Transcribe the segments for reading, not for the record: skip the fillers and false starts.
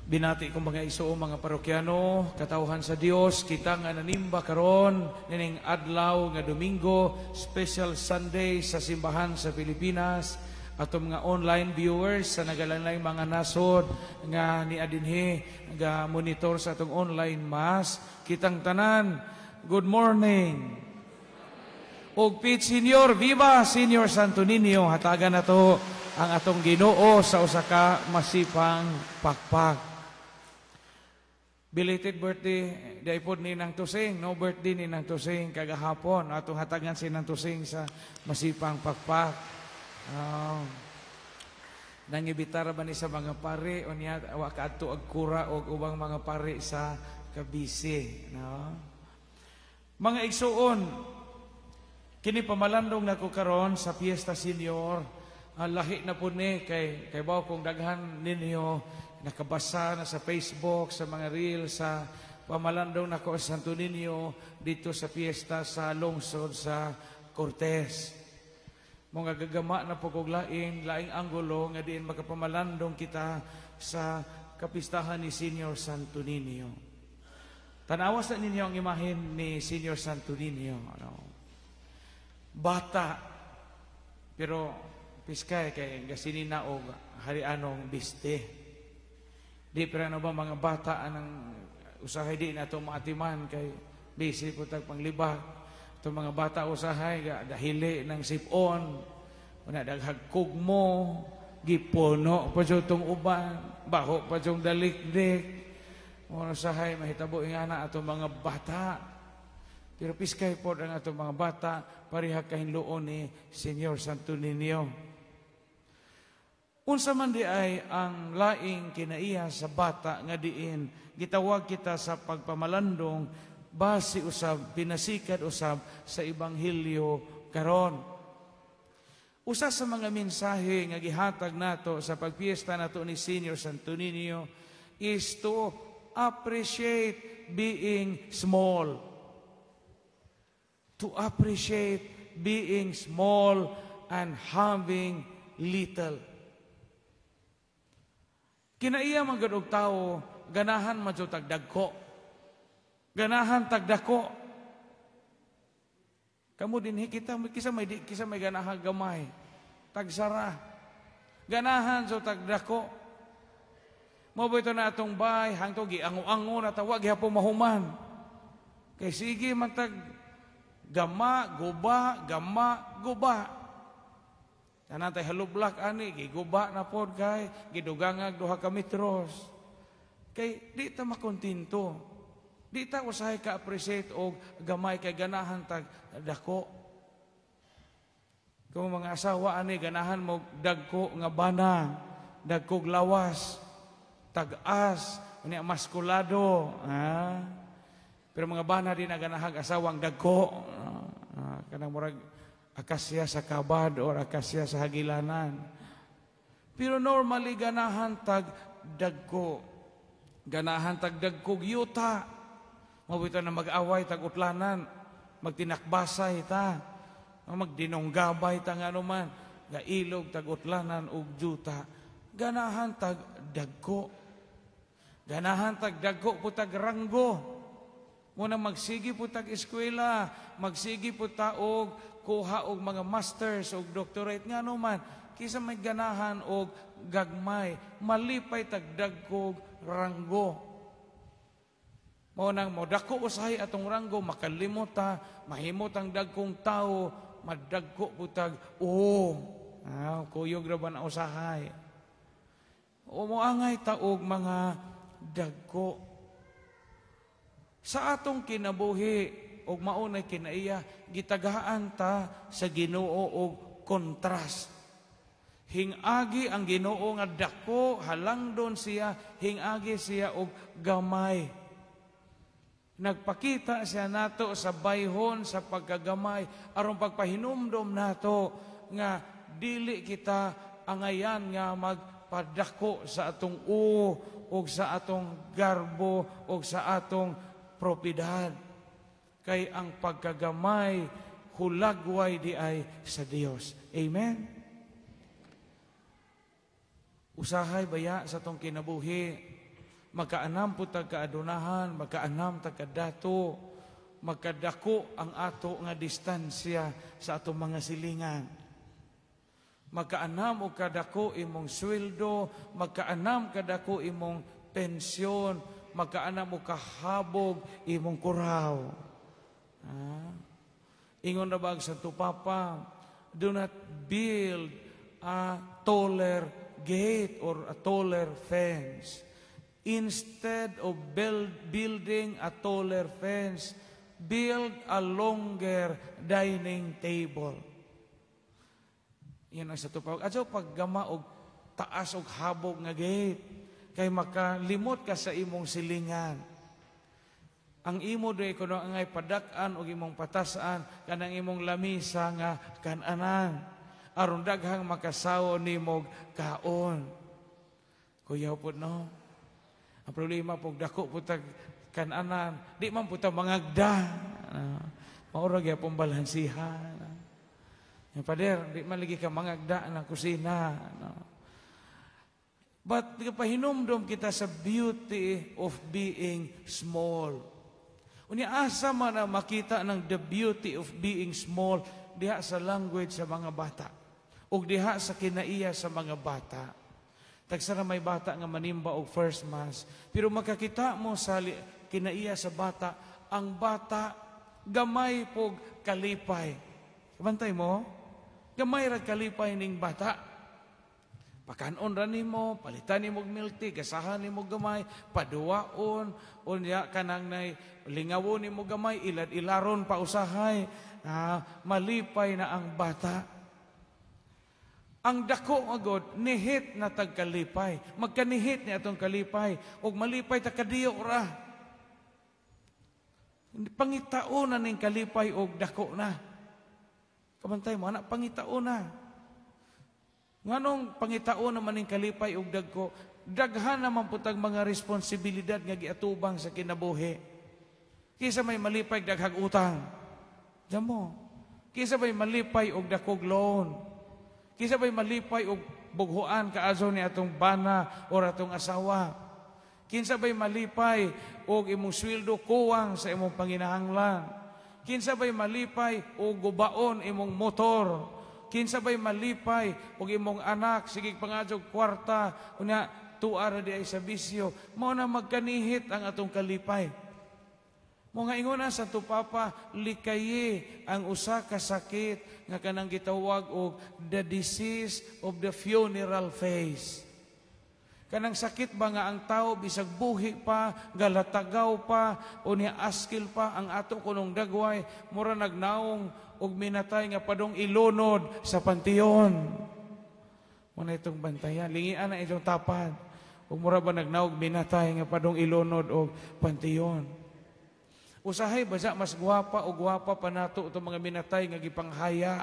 Binati kong mga igsoon, mga parokyano, katawhan sa Dios, kita nga nanimba karon nining adlaw nga Domingo, special Sunday sa simbahan sa Pilipinas, atong mga online viewers sa nagalain mga nasod nga niadinhi nga monitor sa atong online mass, kitang tanan, good morning. Og Pit Senior, viva Senior Santo Niño, hatagan nato ang atong Ginoo sa usa ka masipang pakpak. Belated birthday diay pod ni Nang Tusing, no? Birthday ni Nang Tusing kagahapon. Atong hatagan si Nang Tusing sa masipang pakpak. Oh. Nangibitar ba ni sa mga pari unya wa kaadto ag kura og ubang mga pari sa kabisi, no? Mga igsuon, kini pamalandong nako karon sa Fiesta Senior, lahi na po ni kay bawo kung daghan ninyo nakabasa na sa Facebook, sa mga reels, sa pamalandong nako sa Santo Niño dito sa fiesta sa lungsod sa Cortes. Mga gagama na po kog laing, laing anggulo nga diin makapamalandong kita sa kapistahan ni Senior Santo Niño. Tanawa sa ninyo ang imahen ni Senior Santo Niño. Ano? Bata, pero piskay kay gasinina og harianong biste. Di pero ano ba mga bata anang usahay di na ito maatiman kay busy po tag panglibak. Itong mga bata usahay dahili ng sipon, una daghag kugmo, gipuno pa jud tong uban, baho pa jud dalikdik. Una usahay mahitabo nga na atong mga bata. Pero piskay po ang atong mga bata pareha kahinloon ni Señor Santo Niño. Unsa man di ay ang laing kinaiya sa bata nga diin gitawag kita sa pagpamalandong base usab pinasikad usab sa ebanghelyo karon? Usa sa mga mensahe nga gihatag nato sa pagpiesta nato ni Senior Santo Niño is to appreciate being small. To appreciate being small and having little. Kinaiya man gud og tawo, ganahan man jud tagdagko. Ganahan tagdako. Kamo dinhi kita kisa may ganahan gamay. Tagsara. Ganahan so tagdako. Mo ba ito na atong bay hangtod giango-ango na tawag gihapon mahuman. Kay sige man tag gama, guba, gama, guba. Tanan tay halublak ani giguba na pod kay gidugangag 2 ka metros. Kay di ta makontento. Di ta usahay ka appreciate og gamay kay ganahan tag dako. Kung mga asawa ani ganahan mo dagko nga bana, dagkog lawas, tag-as, unya maskulado, ha? Pero mga bana di na ganahag asawang dagko. Kanang murag akasya sa kabad or akasya sa hagilanan. Pero normally ganahan tag dagko. Ganahan tag dagkog yuta. Mabito na mag-away tag utlanan, magtinakbasay ta, magdinunggabay ta nga anuman, gailog tag utlanan og yuta. Ganahan tag dagko. Ganahan tag dagko po tag ranggo. Muna magsigi po tag eskwela, magsigi po ta og kuha og mga masters og doctorate nga man kisa may ganahan og gagmay, malipay tag dagkog ranggo. Mao nang modako usahay atong ranggo, makalimot ta, mahimot ang dagkong tao, madagko po tag oh, kuyog ra ba na usahay. O moangay ta og mga dagko. Sa atong kinabuhi og maunay kinaiya, gitagaan ta sa Ginoo og contrast. Hingagi ang Ginoo nga dako, halangdon siya, hingagi siya og gamay. Nagpakita siya nato sa bayhon sa pagkagamay aron pagpahinumdom nato nga dili kita angayan nga magpadako sa atong ug sa atong garbo ug sa atong propiedad. Kay ang pagkagamay hulagway di ay sa Dios. Amen. Usahay baya sa atong kinabuhi Makaanam po tag kaadunahan, makaanam tag kadato, magkadako ang ato nga distansya sa atong mga silingan. Magkaanam og kadako imong sweldo, magkaanam kadako imong pensyon, magkaanam og kahabog imong kuraw. Ah. Ingon na ba ang Santo Papa, "Do not build a taller gate or a taller fence. Instead of building a taller fence, build a longer dining table." Yan ang Santo Papa. Adyo paggama og taas og habog nga gate kay makalimot ka sa imong silingan. Ang imo doy kuno angay padak-an og imong patasan kanang imong lamisa nga kananan aron daghang makasawo nimog kaon. Kuyaw pud, no. Ang problema pug dako pud tag kananan, di man pud ta mangagda. Mao ra gyapon balansihan. Yung pader, di man lagi ka mangagda ng kusina. No? But pahinumdom kita sa beauty of being small. Unya asa man na makita ng the beauty of being small? Diha sa language sa mga bata. Ug diha sa kinaiya sa mga bata. Tagsa ra may bata nga manimba og first Mass. Pero makakita mo sa kinaiya sa bata, ang bata gamay pog kalipay. Bantay mo? Gamay ra kalipay ning bata. Pakanon ra nimo, palitan nimo og milk tea, gasahan nimo gamay, paduwaon, unya kanang nay lingawon nimo gamay, ilad-ilaron pa usahay. Ah, malipay na ang bata. Ang dako agod, nihit na tagkalipay. Magkanihit ni atong kalipay. Og malipay ta kadiyo ra. Pangitaon na ning kalipay og dako na. Kabantay mo, anak, pangitaon na. Nganong pangitaon naman ning kalipay og dagko? Daghan naman pud tag mga responsibilidad nga giatubang sa kinabuhi. Kisa may malipay daghag utang? Diyan mo. Kisa may malipay og dakog loan? Kisa may malipay og bughuan kaazo ni atong bana or atong asawa? Kinsa bay malipay og imong sweldo kuwang sa imong panginahanglan? Kinsa bay malipay og gubaon imong motor? Kinsa bay malipay og imong anak sige pangadjog kwarta, unya tuara ra di ay sa bisyo? Mao na magkanihit ang atong kalipay. Mo nga ingon ang Santo Papa, likayi ang usa ka sakit nga kanang gitawag og the disease of the funeral face. Kanang sakit ba nga ang tao bisag buhi pa, galatagaw pa, unya askil pa, ang ato kunong dagway, mura nagnaong og minatay nga padong ilunod sa panteon. Muna itong bantayan, lingian na itong tapad. Ug mura ba nagnaog minatay nga padong ilunod og panteon. Usahay ba mas gwapa o gwapa pa nato itong mga minatay nga gipanghaya?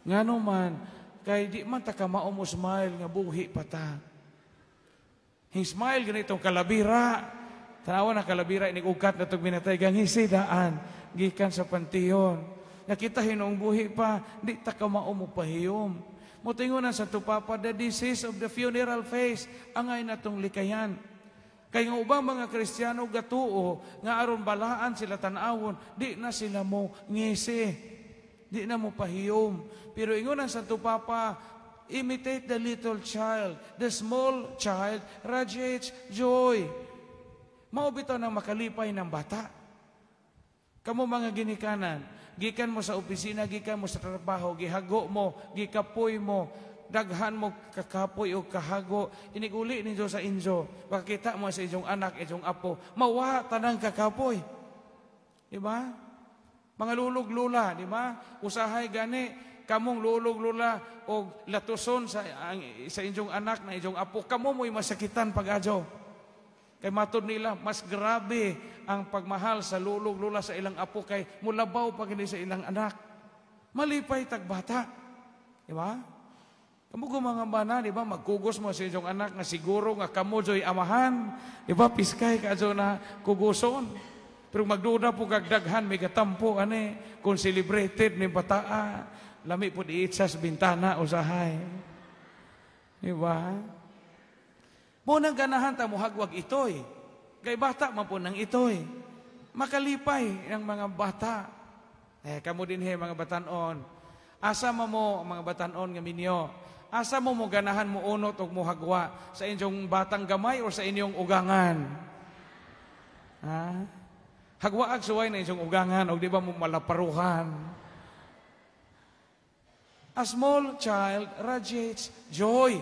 Ngano man, kay di man ta kamao mo smile nga buhi pa ta. Hing smile ganitong kalabira. Tanawa na kalabira, inig-ukat na itong minatay. Gangisi daan, gikan sa panteon. Nakita hinuong buhi pa, di ta kamao mo pahiyom. Motingon na Santo Papa, the disease of the funeral face, angay natong likayan. Kay nga ubang mga Kristiyano gatuo nga aron balaan sila tan-awon, di na sila mo ngisi. Di na mo pahiyom. Pero ingon ang Santo Papa, "Imitate the little child. The small child radiates joy." Mao bitaw nang makalipay ng bata. Kamo mga ginikanan, gikan mo sa opisina, gikan mo sa trabaho, gihago mo, gikapoy mo, daghan mo kakapoy o kahago, iniguli ninyo sa inyo, makita mo sa inyong anak, inyong apo, mawa tanang kakapoy. Di ba? Mga lulog lula, di ba? Usahay gani, kamong lulog lula o latuson sa inyong anak na inyong apo, kamo mo'y masakitan pag-adyo. Kay matod nila, mas grabe ang pagmahal sa lulog lula sa ilang apo kay mulabaw pa gini sa ilang anak. Malipay tagbata. Di ba? Kamo ko mga bana, di ba? Magkugos mo sa inyong anak nga siguro nga kamo joy amahan. Di ba? Piskay ka na kuguson. Pero magduda po kagdaghan, may katampo, ane, kung celebrated ni bataa, lami po di sa bintana usahay. Di ba? Munang ganahan ta muhagwag itoy. Kay bata man po nang itoy. Makalipay ng mga bata. Eh, kamo din he, mga batanon. Asa mo mo, mga batanon nga minyo? Asa mo mo ganahan mo unot og mohagwa? Sa inyong batang gamay o sa inyong ugangan? Ha? Hagwaag suway na inyong ugangan og di ba mo malaparuhan? A small child radiates joy.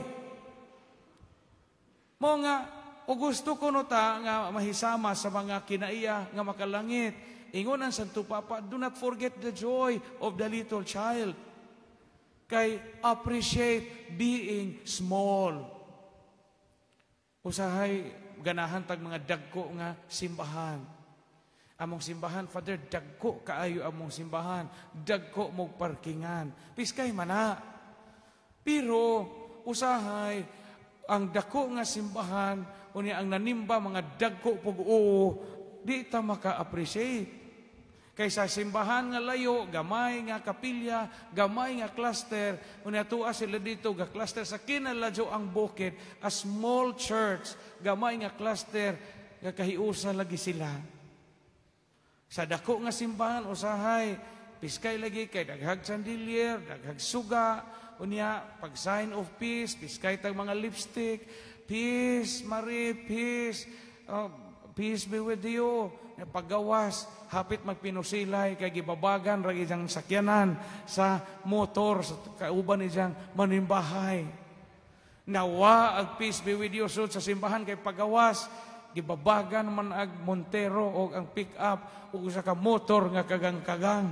Mo nga, o gusto ko no ta nga mahisama sa mga kinaiya nga makalangit. Ingon ang Santo Papa, "Do not forget the joy of the little child." Kay appreciate being small. Usahay ganahan tag mga dagko nga simbahan. Among simbahan, Father, dagko kaayo among simbahan. Dagko mog parkingan. Piskay mana. Pero usahay ang dako nga simbahan, unya ang nanimba mga dagko pug oo, di ta maka-appreciate. Kay sa simbahan nga layo, gamay nga kapilya, gamay nga cluster, unya tuwa sila dito, ga cluster sa kinaladyo ang bukid, a small church, gamay nga cluster, nga kahiusa lagi sila. Sa dako nga simbahan, usahay, piskay lagi kay daghag chandelier, daghag suga, unya pag sign of peace, piskay tag mga lipstick, "Peace, Marie, peace, oh, peace be with you." Paggawas, hapit magpinusilay kay gibabagan ra iyang sakyanan sa motor sa kauban niyang manimbahay. Nawa ag "Peace be with you" sud sa simbahan kay pagawas gibabagan man ag Montero o ang pick up o usa ka motor nga kagang-kagang.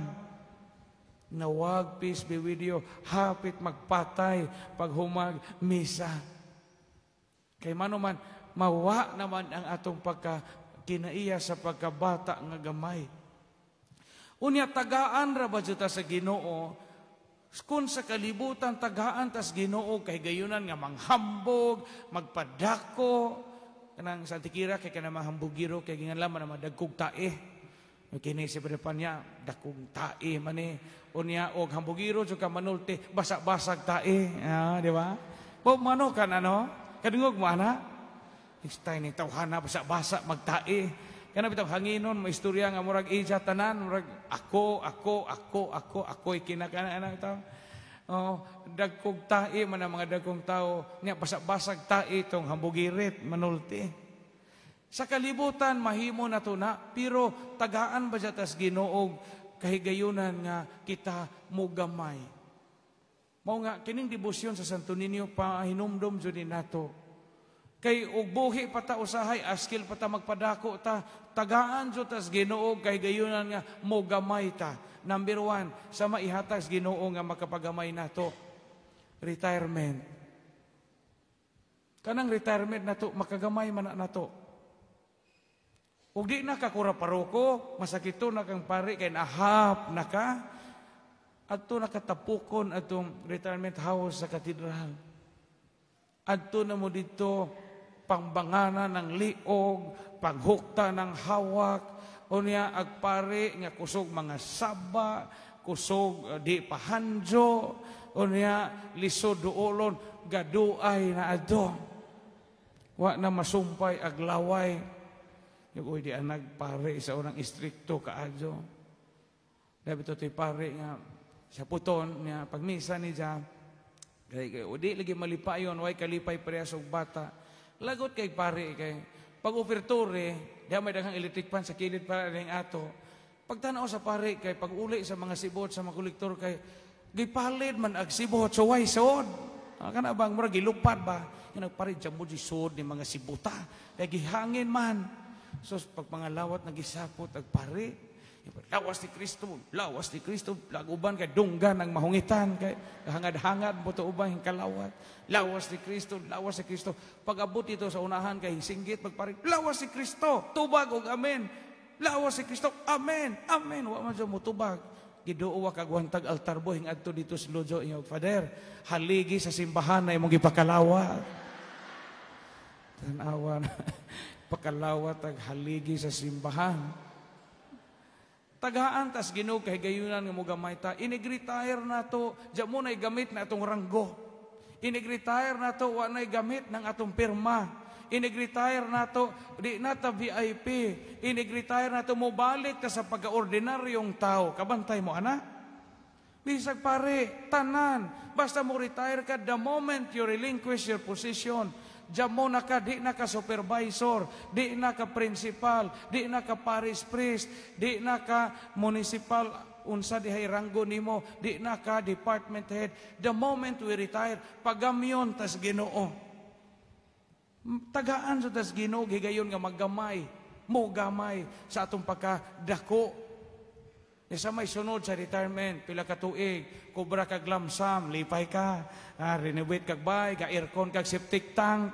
Nawag "Peace be with you," hapit magpatay paghumag misa. Kay mano man mawa naman ang atong pagka kinaiya sa pagkabata nga gamay. Unya tagaan ra ba ta sa Ginoo? Kung sa kalibutan tagaan tas Ginoo kay gayunan nga manghambog, magpadako, kanang sa Antikira kay kanang mahambugiro kay gingan man madagkog tae. Kini si niya dakong tae man ni. Unya og hambugiro jud ka manulti basa-basag tae. Ah, di ba? Po mano kan ano? Kadungog mo ana? Istay ni tawhana basa-basa magtae. Kana bitaw hanginon mo istorya nga murag ija tanan, murag ako, ako, ako, ako, ako'y kinakana ana bitaw. Oh, dagkog tae man ang mga dagkong tao nya basa-basag tae tong hambugirit manulti. Sa kalibutan mahimo na to na, pero tagaan ba tas Ginoo kahigayunan nga kita mugamay. Mao nga kining debosyon sa Santo Niño pa hinumdom jud ni nato. Kay og buhi pa ta usahay, askil pa ta magpadako ta, tagaan jud tas Ginoo kahigayunan nga mogamay ta. Number one, sa maihatag sa Ginoo nga makapagamay nato, retirement. Kanang retirement nato, makagamay man na nato. Ug di na ka kura paroko, masakito na kang pare kay nahap na ka. Adto nakatapukon atong retirement house sa katedral. Adto na mo dito pangbangana ng liog, paghukta ng hawak, unya ag pare nga kusog mga saba, kusog di pahanjo, unya lisod duolon, gaduay na adto. Wa na masumpay ag laway. Yung uy, di anag pare sa unang istrikto kaadyo. Dabi to pare nga sa puton niya pagmisa ni ja kay kay udi lagi malipayon, way kalipay parehas og bata. Lagot kay pare kay pag ofertore, di may daghang electric fan sa kilid para ning ato. Pagtanaw sa pare kay pag uli sa mga sibot sa mga kolektor kay gipalid man ag sibot, so way sod. Ah, kana bang murag gilupad ba? Yung nagpare mo di sod ni mga sibuta kay gihangin man. So pag mga lawat nagisapot ag pare, "Lawas ni Kristo, lawas ni Kristo," laguban kay dunggan ang mahungitan kay hangad-hangad mo to uban kalawat. "Lawas ni Kristo, lawas ni Kristo." Pag abot ito sa unahan kay singgit magpare, "Lawas ni Kristo," tubag og amen. "Lawas ni Kristo, amen, amen." Wa man jud mo tubag. Giduo kag wantag altar boy adto dito sa Lojo inyo, "Father, haligi sa simbahan na imong gipakalawat." Tan-awa na pakalawat ag haligi sa simbahan. Tagaan tas Ginoo kay gayunan nga mogamay ta. Inig-retire na to, diya mo na'y gamit na atong ranggo. Inig-retire na to, wa na'y gamit ng atong pirma. Inig-retire nato, di nata VIP. Inig-retire nato, mobalik ta sa pagka-ordinaryong tao. Kabantay mo, ana? Bisag pare, tanan. Basta mo retire ka, the moment you relinquish your position, diyan mo na ka, di na ka supervisor, di na ka principal, di na ka parish priest, di na ka municipal, unsa dihay ranggo nimo, di na ka department head. The moment we retire, pagamyon tas Ginoo. Tagaan sa tas Ginoo higayon nga maggamay, mo gamay sa atong pagkadako. Sa may sunod sa retirement, pila ka tuig, kubra kag lump sum, lipay ka, renovate kag bay, ka aircon kag septic tank,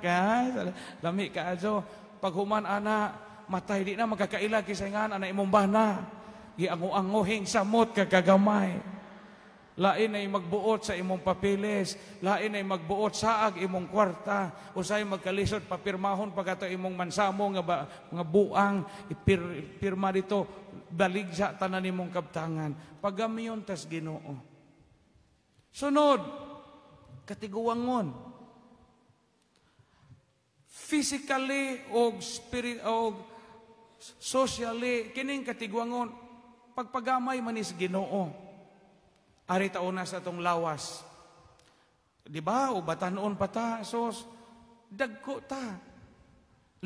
lami ka adyo. Paghuman ana, matay di na magkakaila kisay nga ana imong bana. Giango-angohing samot kag kagamay. Lain ay magbuot sa imong papeles, lain ay magbuot saag imong kwarta, usay magkalisod papirmahon pagkato imong mansamo nga ba, nga buang ipir, pirma dito baligsa tanan nimong kabtangan. Pagamyon tas Ginoo. Sunod, katiguangon. Physically og spirit og socially, kining katiguangon pagpagamay manis Ginoo. Ari taon na sa atong lawas. Di ba? O batanon pa ta, sos, dagko ta.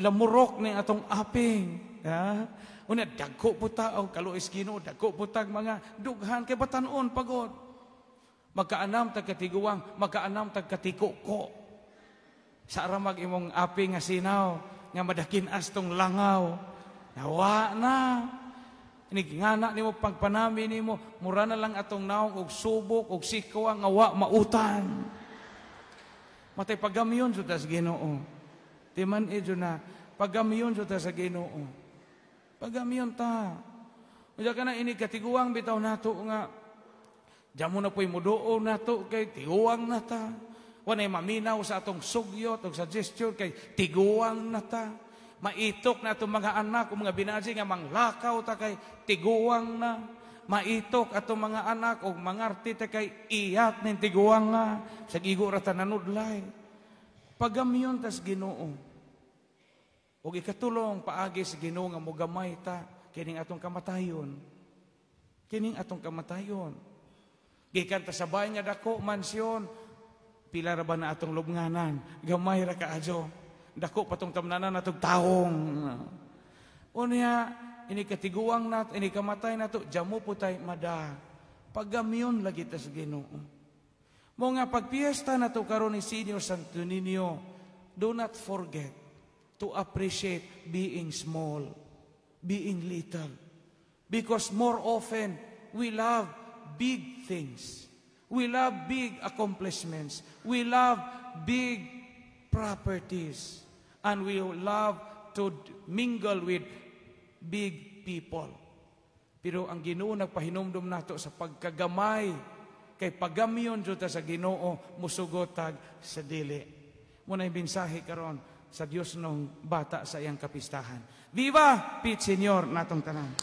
Lamurok ni atong aping. Ha? Una, dagko po ta, o kaluoy Ginoo, dagko po tag mga dughan, kay batanon pagod. Magkaanam tag katiguang, magkaanam tag katikuko. Sa aramag imong aping nga sinaw, nga madakin-as tong langaw. Nawa na. Inig ngana nimo pagpanami nimo, mura na lang atong naong og subok og sikaw nga wa mautan. Matay pagamyon jud ta sa Ginoo. Ti man e na pagamyon jud ta sa Ginoo. Pagamyon ta. Unya kana ini katiguang bitaw nato nga diyan mo na po'y muduo nato kay tiguang na ta. Wanay maminaw sa atong sugyot o sa gesture kay tiguang na ta. Maitok na atong mga anak o mga binaji nga manglakaw ta kay tiguang na. Maitok atong mga anak o mangarti ta kay iyat ning tiguang nga. Sa igo ra ta nanudlay. Pagamyon tas Ginoo. Og ikatulong paagi sa Ginoo nga mogamay ta kining atong kamatayon. Kining atong kamatayon. Gikan ta sa bahay nga dako mansyon, pila ra ba na atong lubnganan? Gamay ra kaadyo. Dako patong tamnanan natong taong. Unya, ini katiguang nat, ini kamatay nato, jamo po tay mada. Pagamyon lagi ta sa Ginoo. Mo nga pagpiesta nato karon ni Senior Santo Niño, do not forget to appreciate being small, being little. Because more often, we love big things. We love big accomplishments. We love big properties. And we love to mingle with big people. Pero ang Ginoo nagpahinumdum nato sa pagkagamay kay pagamyon jud ta sa Ginoo musugot tag sa dili. Mo na mensahe karon sa Dios nung bata sa iyang kapistahan. Viva Pete Senior natong tanan.